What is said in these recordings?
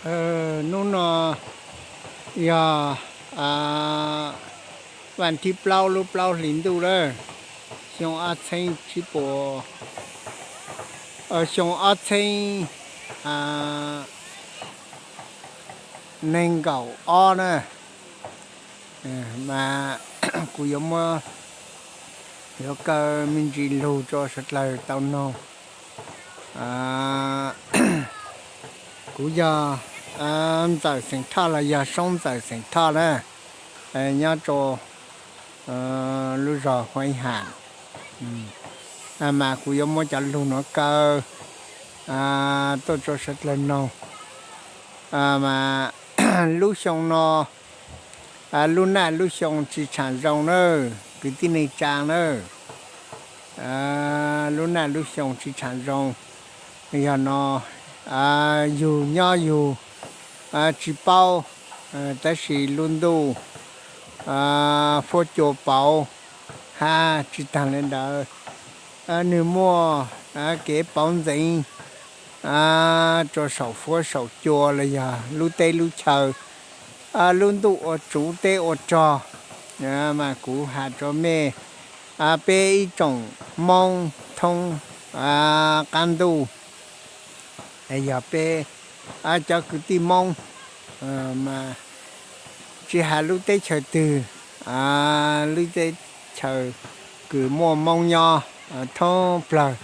Hnub no yog vas thib plaub lub plaub hlis ntuj lawm, xyoo ob txheeb tsib puas, xyoo ob txheeb nees nkaum ob na. Mas kuv yuav muab, yuav kaw me ntsis lug rau sawv dlawg tau noog. Kuv yog Ntxawm xeem Thoj los yog Soob Ntxawm xeem Thoj na, nyob rau lub zos Huaib Ham. Mas kuv yuav muab cov lug no kaw tuaj rau sawv dlawg noog. Mas lub xyoo no, lub naj lub xyoo tsis tshaam zoo na, kwv tij neej tsaa na. Lub naj lub xyoo tsis tshaam zoo, yog no yug nyob yug tsis paub, tab sis lub ntuj fuab cua pauv, hab tsis taag le ntawd, nwg muaj kev pauv ntxeev rua saum fuab saum cua los yog lub teb lub chaw, lub ntuj ua tsuv teb ua rog. Mas kuv has rua mej, peb ib tsoom Moob thoob qaab ntuj, yog peb cov kwv tij Moob, mas tsis has lub teb chaws twg, lub teb chaws kws muaj Moob nyob thoob plawg,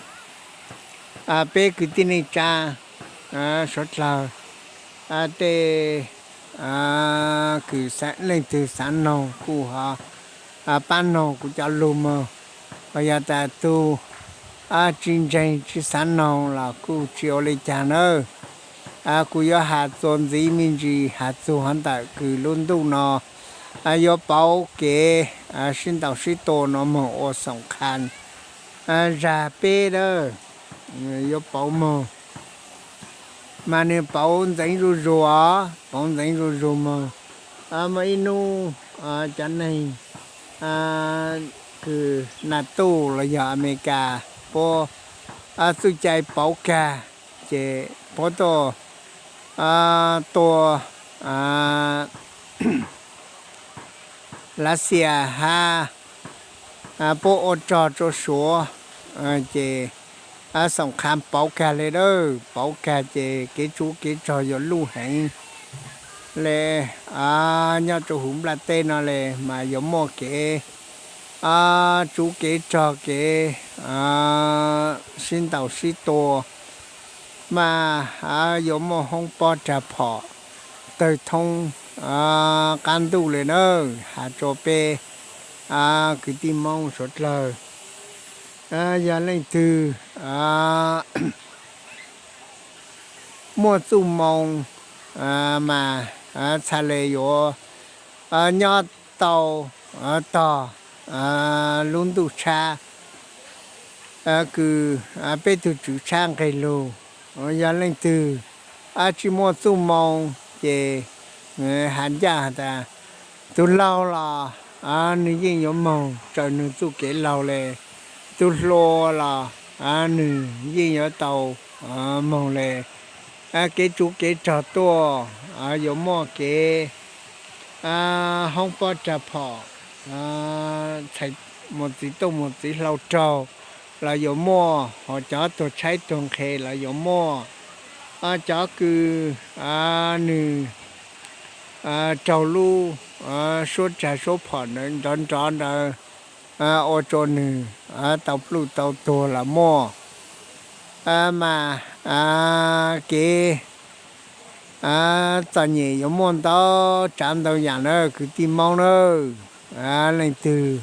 peb kwv tij neej tsaa suav dlawg, tej kws leej twg xaav noog kuj ho paab noog kuv cov lug moog. Yog tas tug tsis ntseeg tsis xaav noog los kuj tsis ua le caag nawb. Kuv yuav has txuas ntxiv me ntsis, has txug hov ntawm kws lub ntuj no yuav pauv kev sib ntaus sib tua no moog ua xoom qha zag peb lawm, yuav pauv moog. Mas nwg pauv ntxeev zuj zug os, pauv ntxeev zuj zug moog. Muaj ib nub cov neeg kws NATO los yog Amelikas puab txuj cai pauv kag, ces puab tuaj tua Lav Xias hab puab ua rog rua Suav, ces xoom qha pauv kag le lawm, pauv kag ces kev tsuv kev rog yuav luj heev le. Nyob rua huv nplaj teb no le mas yuav muaj kev tsuv kev rog, kev sib ntaus sib tua, mas yuav muaj hoob pob rag phom tawg thoob qaab ntuj le nawb. Has rua peb kwv tij Moob suav dlawg, yog leej twg muaj txuj moo mas txhaj le yuav nyob tau tog lub ntuj tshab kws peb tug tswv tshab nqeg lug. Yog leej twg tsi muaj txuj moo ces has ncaj has tas, tug laug los nwg yeej yuav moog raws nwg txuj kev laug le, tug hluas los nwg yeej yuav tau moog le. Kev tsuv kev rog tuaj, yuav muaj kev hoob pob rag phom, txhais mus txiv tuaj mus txiv hlau raug los yuav muaj, ho cov tuag tshaib tuag nqhe los yuav muaj, cov kws nwg raug lub suab rag suab phom nrov nrov ntawd ua rua nwg tau pluj tau tuag los muaj. Mas kev txom nyem yuav muaj ntau tsav ntau yaam na kwv tij Moob na. Leej twg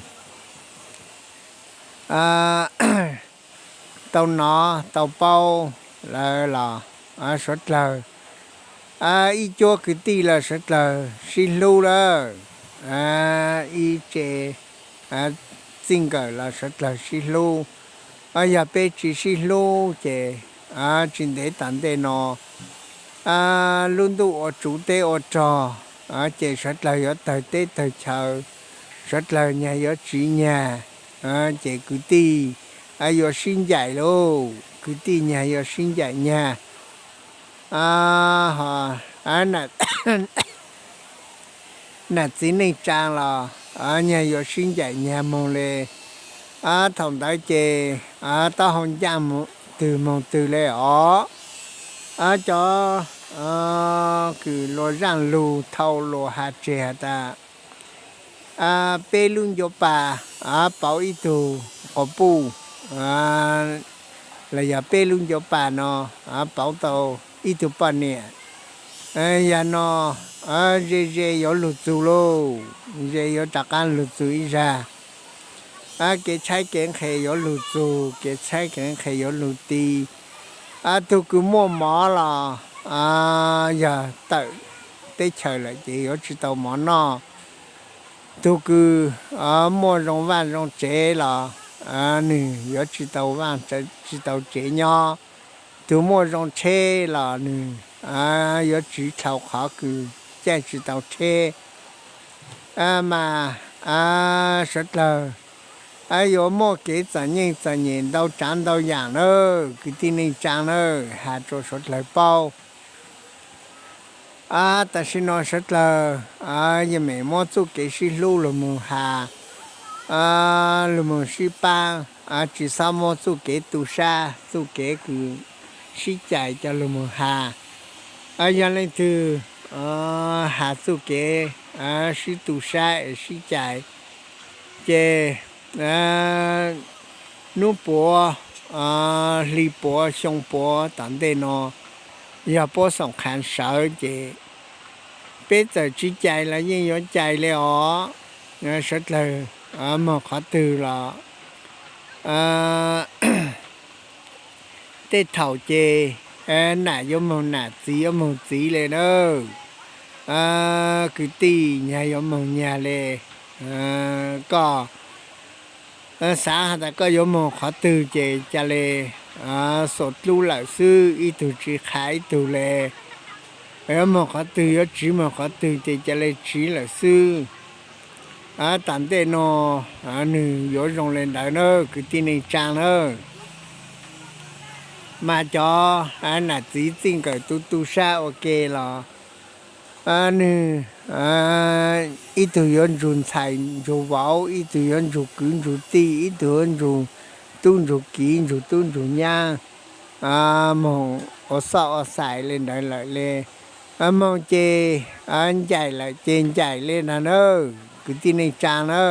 tau nov tau paub lawm los suav dlawg ib cuab kwv tij los suav dlawg sib hlub lawm, ib tse txij nkawm los suav dlawg sib hlub. Yog peb tsis sib hlub ces tsis ntev tom ntej no lub ntuj ua tsuv teb ua rog, ces suav dlawg yuav tawg teb tawg chaw, suav dlawg nyag yuav tsiv nyag, ces kwv tij yuav sib ncaim lauj, kwv tij nyag yuav sib ncaim nyag. Ho nam txiv neej tsaa los nyag yuav sib ncaim nyag moog le. Thaum ntawd ces taub hau ncaaj twg moog twg le os. Cov kws luas zaaj lug thau luas has tseg has tas, peb lub ncuav pas pauv ib tug quas puj, los yog peb lub ncuav pas no pauv tau ib tug poj niam. Yog no ze ze yuav lug txug lauj, ze yuav rov qaab lug txug ib zag. Kev tshaib kev nqhis yuav lug txug, kev tshaib kev nqhis yuav lug ti. Tug kws muaj mov los yog tawm teb chaws lawm ces yuav tsi tau mov noj. Tug kws muaj zoo vaaj zoo tsev los nwg yuav tsi tau vaaj tsi tau tsev nyob. Tug muaj zoo tsheb los nwg yuav tsiv dlhau qhov kws caij tsi tau tsheb. Mas suav dlawg yuav muaj kev txom nyem txom nyem ntau tsaav ntau yaam na, kwv tij neej tsaa na, has rua suav dlawg paub. Tam sim no suav dlawg yeej meem muab txuj kev sib hlub lug moog has, lug moog sib paab, tsi xob muab txuj kev tu sab, txuj kev kws sib cais coj lug moog has. Yog leej twg has txuj kev sib tu sab es sib cais, ces nub puav, hli puav, xyoo puav tom ntej no, yog puab xoom qha sawv ces peb txawm tsi cais los yeej yuav cais le os. Suav dlawg moog qhov twg los tej thaum ces nam yuav moog nam, txiv yuav moog txiv le na. Kwv tij, nyag yuav moog nyag le. Koj xaav has tas koj yuav moog qhov twg ces ca le xuas dlub lawm xwb, ib tug tsi qha ib tug le. Yuav moog qhov twg yuav tsiv moog qhov twg ces ca le tsiv lawm xwb. Tom ntej no nwg yuav zoo le ntawd na, kwv tij neej tsaa na. Mas cov nam txiv txij nkawm tu tu sab ua ke los nwg ib tug yuav ntsug ntxhais ntsug vauv, ib tug yuav ntsug kwv ntsug tij, ib tug yuav ntsug tub ntsug kiv, ntsug tub ntsug nyaab, moog ua xoj ua xais le ntawd lawm le. Moog ces ncaim lawm ces ncaim le ntag na, kwv tij neej tsaa na.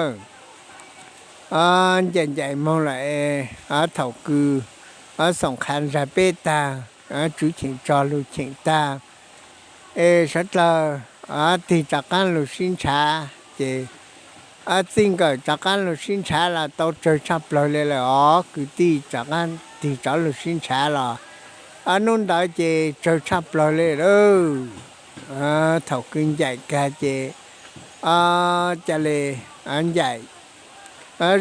Ncaim ncaim moog lawm es thaum kws xoom qha zag peb tag, tswv cheem tso lug cheem tag, es suav dlawg tig rov qaab lug sib ntshav, ces txij nkawm rov qaab lug sib ntshav los tau tsawg tshaj plawg le lawm os, kwv tij, rov qaab tig rov lug sib ntshav los nub ntawd ces tsawg tshaj plawg le lawm. Thaum kws ncaim kag ces ca le ncaim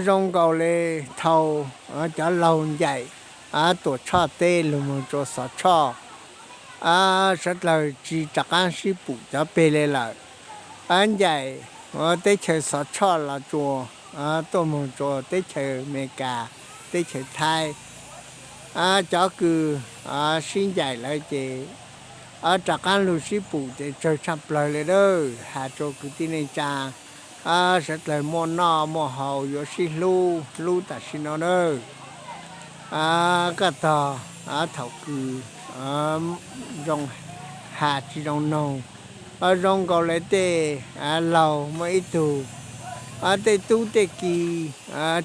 zoo nkaus le thaum cov laug ncaim Tuam Tshoj teb lug moog rua Xov Tshoj, suav dlawg tsi rov qaab sib pum cov peg le lawm. Ncaim teb chaws Xov Tshoj los rua, tuaj moog rua teb chaws Amelikas, teb chaws Thaib. Cov kws sib ncaim lawm ces rov qaab lug sib pum ces tsawg tshaj plawg le lawm, has rua kwv tij neej tsaa. Suav dlawg muaj noj muaj haus yuav sib hlub, hlub tam sim no na. Koj tog, thaum kws zoo has tsi zoo noog, zoo nkaus le tej laug muaj ib tug, tej tub tej ki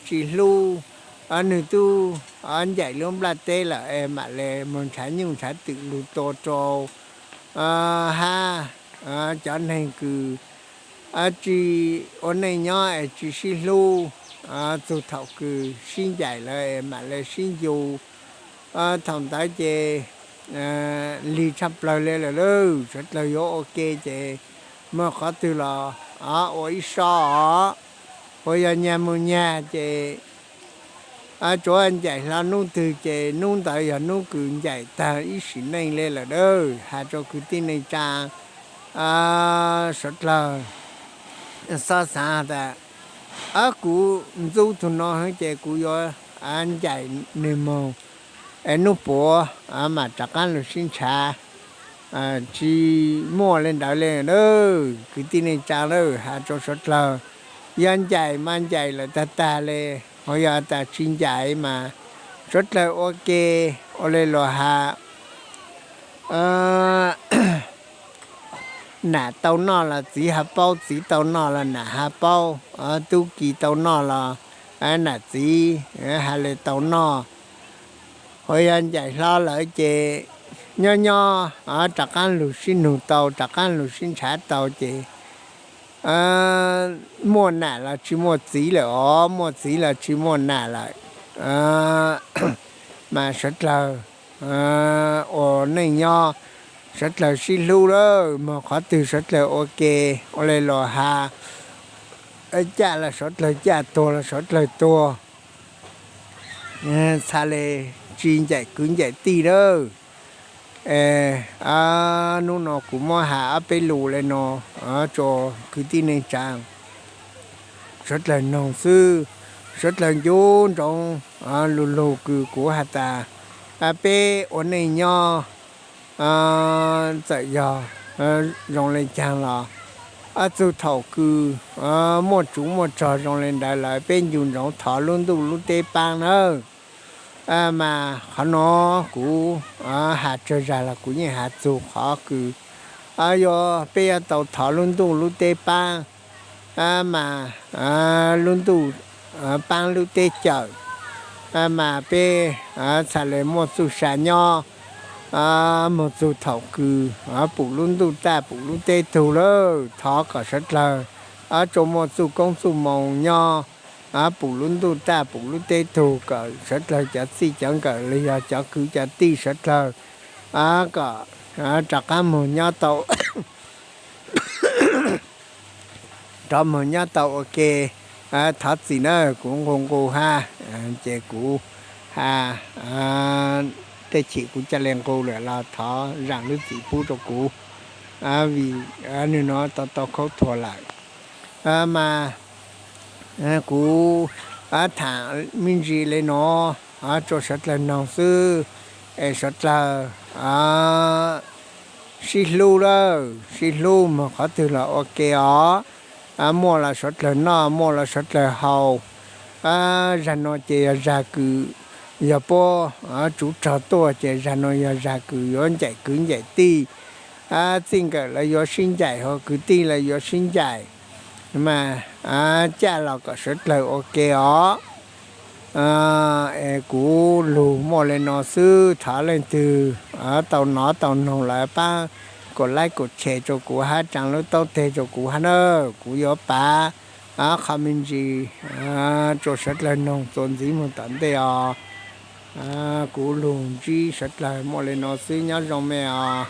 tsi hlub, nwg tub ncaim lub nplaj teb lawm es mam le moog nrhav nyuj nrhav twm lug tua rau hab cov neeg kws tsi ua neej nyob es tsi sib hlub, txug thaum kws sib ncaim lawm es mam le sib ncu. Thaum ntawd ces lig tshaj plawg le lawm lauj, suav dlawg yuav ua ke ces moog qhov twg los ua ib sob os. Uas yog nyag moog nyag ces tsuav ncaim hlo nub twg ces nub ntawd yog nub kws ncaim tag ib sim neej le lawm lauj, has rua kwv tij neej tsaa. Suav dlawg xob xaav tas kuv ntxub tug no heev ces kuv yuav ncaim nwg moog es nub puav mam rov qaab lug sib ntshav. tsis muaj li ntawd li na. Kwv tij neej tsaa na, has rua suav dlawg, yog ncaim mas ncaim lawm tag tag li, ho yog tas tsis ncaim mas suav dlawg ua ke, ua le luas has, nam tau noj los txiv ho paub, txiv tau noj los nam ho paub, tub ki tau noj los nam txiv ha le tau noj. Ho yog ncaim hlo lawm ces nyob nyob rov qaab lug sib nug tau, rov qaab lug sib ntshaw tau ces muaj nam los tsis muaj txiv lawm os, muaj txiv los tsis muaj nam lawm. Mas suav dlawg ua neej nyob, suav dlawg sib hlub lawm, moog qhov twg suav dlawg ua ke, ua le luas has, caj los suav dlawg caj, tuag los suav dlawg tuag, txhaj le tsis ncaim kwv ncaim tij lawm. Hnub no kuv muab has ob peb lus le no rua kwv tij neej tsaa, suav dlawg noog xwb, suav dlawg ncu ntsoov lug lug kws kuv has tas, peb ua neej nyob txawm yog zoo le caag los ob txug thaum kws muaj tsuv muaj rog zoo le ntawd lawm peb ncu ntsoov thov lub ntuj lub teb paab nawb. Mas qhov no kuv has tsawg zag los kuv yeej has txug qhov kws yuav peb yuav tau thov lub ntuj lub teb paab, mas lub ntuj paab lub teb cawm, mas peb txhaj le muaj txuj sa nyob moog txug thaum kws pum lub ntuj taj pum lub teb tug lawm. Thov kom suav dlawg tsuas muaj txuj koob txuj moo nyob pum lub ntuj taj pum lub teb tug, kom suav dlawg cov txij cov nkawm los yog cov kwv cov tij suav dlawg kom rov qaab moog nyob tau rov moog nyob tau ua ke. Thov txim na, kuv nqus nqus hab, ces kuv has tej chim kuv ca le nqus lawm los thov zaam lub txim pub rua kuv, vim nwg nuav tau tau khaub thuas lawm. Mas kuv thaam me ntsis le nuav rua suav dlawg noog xwb, es suav dlawg sib hlub lawm, sib hlub moog qhov twg los ua ke os. Muaj los suav dlawg noj, muaj los suav dlawg haus. Zag nuav ces yog zag kws yog puab tsuv rog tuaj, ces zag nuav yog zag kws yuav ncaim kwv ncaim tij. Txij nkawm lawv yuav sib ncaim, ho kwv tij lawv yuav sib ncaim, mas caj los kom suav dlawg ua ke os. Es kuv lug muaj le nuav xwb, thov leej twg tau nov tau noog lawm paab kuv like kuv share rua kuv hab tsaa lub taub teg rua kuv hab na, kuv yuav pav qho me ntsis rua suav dlawg noog txuas ntxiv moog tom ntej os. Kuv lug ntsib suav dlawg muaj le nuav xwb, nyob zoo me os.